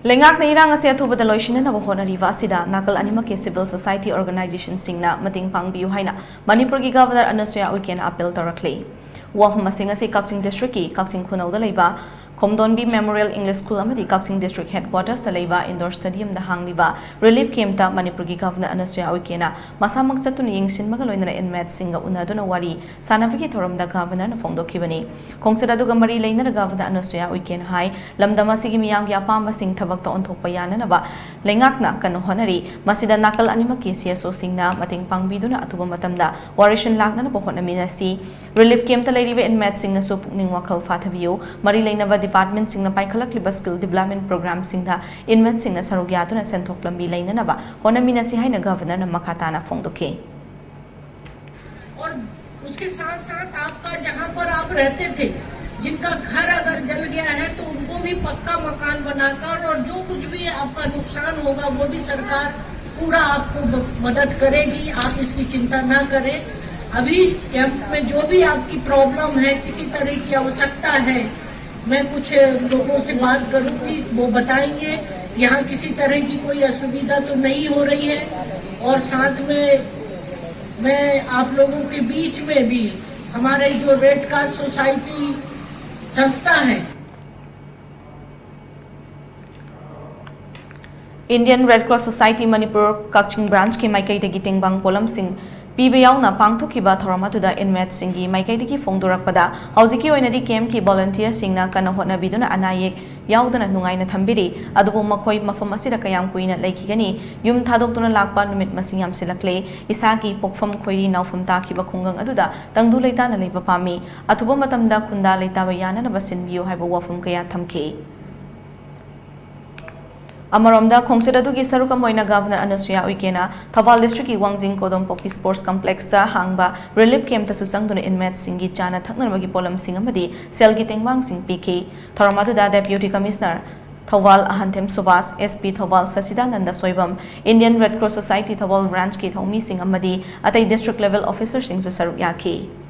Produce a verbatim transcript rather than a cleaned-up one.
ꯂꯩꯉꯥꯛꯅ ꯏꯔꯥꯡ ꯑꯁꯤ ꯑꯊꯨꯕꯗ ꯂꯣꯏꯁꯤꯟꯅꯅꯕ ꯍꯣꯠꯅꯔꯤꯕ ꯑꯁꯤꯗ ꯅꯥꯀꯜ ꯑꯅꯤꯃꯛꯀꯤ civil society organizationꯁꯤꯡꯅ ꯃꯇꯦꯡ ꯄꯥꯡꯕꯤꯌꯨ ꯍꯥꯏꯅ ꯃꯅꯤꯄꯨꯔꯒꯤ Governor ꯑꯅꯁꯨꯌꯥ ꯎꯏꯀꯦꯅ appeal ꯇꯧꯔꯛꯂꯤ꯫ ꯋꯥꯐꯝ ꯑꯁꯤꯡ ꯑꯁꯤ ꯀꯛꯆꯤꯡ districtꯀꯤ ꯀꯛꯆꯤꯡ ꯈꯨꯅꯧꯗ ꯂꯩꯕ ꯈꯣꯝꯗꯣꯟꯕꯤ Memorial English School ꯑꯃꯗꯤ ꯀꯛꯆꯤꯡ district headquartersꯇ ꯂꯩꯕ indoor stadiumꯗ ꯍꯥꯡꯂꯤꯕ relief campꯇ ꯃꯅꯤꯄꯨꯔꯒꯤ Governor ꯑꯅꯁꯨꯌꯥ ꯎꯏꯀꯦꯅ ꯃꯁꯥꯃꯛ ꯆꯠꯇꯨꯅ ꯌꯦꯡꯁꯤꯟꯕꯒ ꯂꯣꯏꯅꯅ inmateꯁꯤꯡꯒ ꯎꯅꯗꯨꯅ ꯋꯥꯔꯤ ꯁꯥꯟꯅꯕꯒꯤ ꯊꯧꯔꯝꯗ Governorꯅ ꯐꯣꯡꯗꯣꯛꯈꯤꯕꯅꯤ꯫ ꯈꯣꯡꯆꯠ ꯑꯗꯨꯒ ꯃꯔꯤ ꯂꯩꯅꯅ Governor ꯑꯅꯁꯨꯌꯥ ꯎꯏꯀꯦꯅ ꯍꯥꯏ, ꯂꯝꯗꯝ ꯑꯁꯤꯒꯤ ꯃꯤꯌꯥꯝꯒꯤ ꯑꯄꯥꯝꯕꯁꯤꯡ ꯊꯕꯛꯇ ꯑꯣꯟꯊꯣꯛꯄ ꯌꯥꯅꯅꯕ ꯂꯩꯉꯥꯛꯅ ꯀꯟꯅ ꯍꯣꯠꯅꯔꯤ꯫ ꯃꯁꯤꯗ ꯅꯥꯀꯜ ꯑꯅꯤꯃꯛꯀꯤ CSOꯁꯤꯡꯅ ꯃꯇꯦꯡ ꯄꯥꯡꯕꯤꯗꯨꯅ ꯑꯊꯨꯕ ꯃꯇꯝꯗ ꯋꯥꯔꯤꯁꯤꯟ ꯂꯥꯛꯅꯅꯕ ꯍꯣꯠꯅꯃꯤꯟꯅꯁꯤ꯫ Relief campꯇ ꯂꯩꯔꯤꯕ inmateꯁꯤꯡꯅꯁꯨ ꯄꯨꯛꯅꯤꯡ ꯋꯥꯈꯜ ꯐꯥꯊꯕꯤꯌꯨ꯫ ꯃꯔꯤ ꯂꯩꯅꯕ departmentꯁꯤꯡꯅ ꯄꯥꯏꯈꯠꯂꯛꯂꯤꯕ skill development programꯁꯤꯡꯗ inmateꯁꯤꯡꯅ ꯁꯔꯨꯛ ꯌꯥꯗꯨꯅ ꯁꯦꯟꯊꯣꯛ ꯂꯝꯕꯤ ꯂꯩꯅꯅꯕ ꯍꯣꯠꯅꯃꯤꯟꯅꯁꯤ ꯍꯥꯏꯅ Governorꯅ ꯃꯈꯥ ꯇꯥꯅ ꯐꯣꯡꯗꯣꯛꯈꯤ꯫ और उसके साथ साथ आपका, जहाँ पर आप रहते थे, जिनका घर अगर जल गया है तो उनको भी पक्का मकान बनाकर, और जो कुछ भी आपका नुकसान होगा वो भी सरकार पूरा आपको ब- मदद करेगी। आप इसकी चिंता ना करें। अभी कैंप में जो भी आपकी प्रॉब्लम है, किसी तरह की आवश्यकता है, मैं कुछ लोगों से बात करूंगी, वो बताएंगे। यहाँ किसी तरह की कोई असुविधा तो नहीं हो रही है। और साथ में मैं आप लोगों के बीच में भी हमारे जो रेड क्रॉस सोसाइटी संस्था है, Indian Red Cross Society Manipur ꯀꯛꯆꯤꯡ branchꯀꯤ ꯃꯥꯏꯀꯩꯗꯒꯤ ꯇꯦꯡꯕꯥꯡ ꯄꯣꯠꯂꯝꯁꯤꯡ ꯄꯤꯕ ꯌꯥꯎꯅ ꯄꯥꯡꯊꯣꯛꯈꯤꯕ ꯊꯧꯔꯝ ꯑꯗꯨꯗ inmateꯁꯤꯡꯒꯤ ꯃꯥꯏꯀꯩꯗꯒꯤ ꯐꯣꯡꯗꯣꯔꯛꯄꯗ, ꯍꯧꯖꯤꯛꯀꯤ ꯑꯣꯏꯅꯗꯤ campꯀꯤ volunteerꯁꯤꯡꯅ ꯀꯟꯅ ꯍꯣꯠꯅꯕꯤꯗꯨꯅ ꯑꯅꯥ ꯑꯌꯦꯛ ꯌꯥꯎꯗꯅ ꯅꯨꯡꯉꯥꯏꯅ ꯊꯝꯕꯤꯔꯤ꯫ ꯑꯗꯨꯕꯨ ꯃꯈꯣꯏ ꯃꯐꯝ ꯑꯁꯤꯗ ꯀꯌꯥꯝ ꯀꯨꯏꯅ ꯂꯩꯈꯤꯒꯅꯤ? ꯌꯨꯝ ꯊꯥꯗꯣꯛꯇꯨꯅ ꯂꯥꯛꯄ ꯅꯨꯃꯤꯠ ꯃꯁꯤꯡ ꯌꯥꯝꯁꯤꯜꯂꯛꯂꯦ꯫ ꯏꯁꯥꯒꯤ ꯄꯣꯛꯐꯝ ꯈꯣꯏꯔꯤ ꯅꯥꯎꯐꯝ ꯇꯥꯈꯤꯕ ꯈꯨꯡꯒꯪ ꯑꯗꯨꯗ ꯇꯪꯗꯨ ꯂꯩꯇꯥꯅ ꯂꯩꯕ ꯄꯥꯝꯃꯤ꯫ ꯑꯊꯨꯕ ꯃꯇꯝꯗ ꯈꯨꯟꯗꯥ ꯂꯩꯇꯥꯕ ꯌꯥꯅꯅꯕ ꯁꯤꯟꯕꯤꯌꯨ ꯍꯥꯏꯕ ꯋꯥꯐꯝ ꯀꯌꯥ ꯊꯝꯈꯤ꯫ ꯑꯃꯔꯣꯝꯗ, ꯈꯣꯡꯆꯠ ꯑꯗꯨꯒꯤ ꯁꯔꯨꯛ ꯑꯃ ꯑꯣꯏꯅ Governor ꯑꯅꯁꯨꯌꯥ ꯎꯏꯀꯦꯅ ꯊꯧꯕꯥꯜ districtꯀꯤ ꯋꯥꯡꯖꯤꯡ ꯀꯣꯗꯣꯝꯄꯣꯛꯄꯤ sports complexꯇ ꯍꯥꯡꯕ relief campꯇꯁꯨ ꯆꯪꯗꯨꯅ inmateꯁꯤꯡꯒꯤ ꯆꯥꯅ ꯊꯛꯅꯅꯕꯒꯤ ꯄꯣꯠꯂꯝꯁꯤꯡ ꯑꯃꯗꯤ ꯁꯦꯜꯒꯤ ꯇꯦꯡꯕꯥꯡꯁꯤꯡ ꯄꯤꯈꯤ꯫ ꯊꯧꯔꯝ ꯑꯗꯨꯗ Deputy Commissioner Thoubal ꯑꯍꯟꯊꯦꯝ Subhas, SP Thoubal ꯁꯆꯤꯗꯥꯅꯟꯗ Soibam, Indian Red Cross Society Thoubal branchꯀꯤ ꯊꯧꯃꯤꯁꯤꯡ ꯑꯃꯗꯤ ꯑꯇꯩ district level officerꯁꯤꯡꯁꯨ ꯁꯔꯨꯛ ꯌꯥꯈꯤ꯫